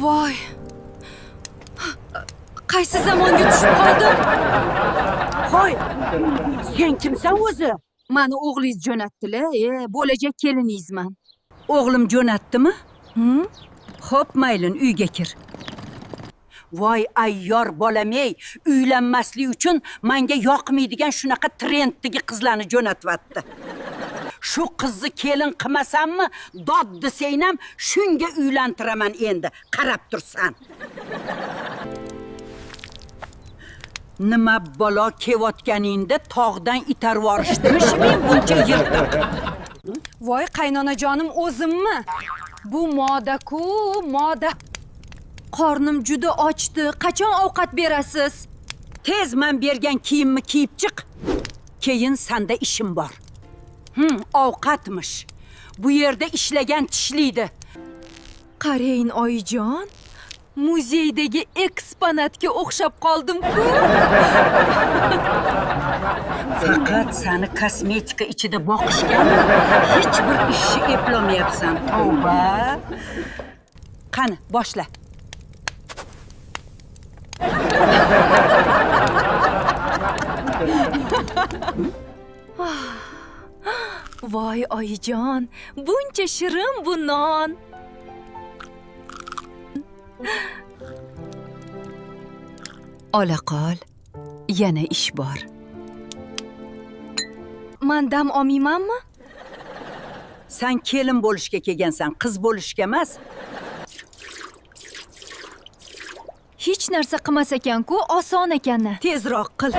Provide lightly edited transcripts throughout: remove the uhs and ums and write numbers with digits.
Voy, qaysi zamonga tushib qoldim? Hoy, sen kimsan o'zi? Mani o'g'lingiz jo'natdilar, bo'lajak keliningizman. O'g'lim jo'natdimi? Xo'p, maylin, uyga kir. Voy ayyor bolamey, uylanmaslik uchun menga yoqmaydigan shunaqa trenddagi qizlarni jo'natyapti. Shu qizni kelin qilmasammi, dod desangnam shunga uylantiraman endi, qarab tursan. Nima balo kelayotganingda tog'dan itarib yuborishdimi men buncha yirtiq? Voy qaynonajonim, o'zimmi? Bu moda-ku, moda. Qornim juda ochdi. Qachon ovqat berasiz? Tez men bergan kiyimni kiyib chiq. Keyin senda ishim bor. Ovqatmish. Bu yerda ishlagan tishlaydi. Qarang, oyijon. Muzeydagi eksponatga o'xshab qoldim-ku. Faqat seni kosmetika ichida boqishganmi? Hech bir ishni eplolmayapsan. Tavba. Qani, boshla. Voy oyijon, buncha shirin bu non. Ola qol, yana ish bor. Man dam olmaymanmi? Sen kelin bo'lishga kelgansan, qiz bo'lishga emas. Hech narsa qilmas ekan-ku, oson ekan. Tezroq qil.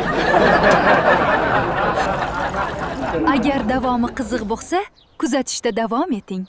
Agar davomi qiziq bo'lsa, kuzatishda davom eting.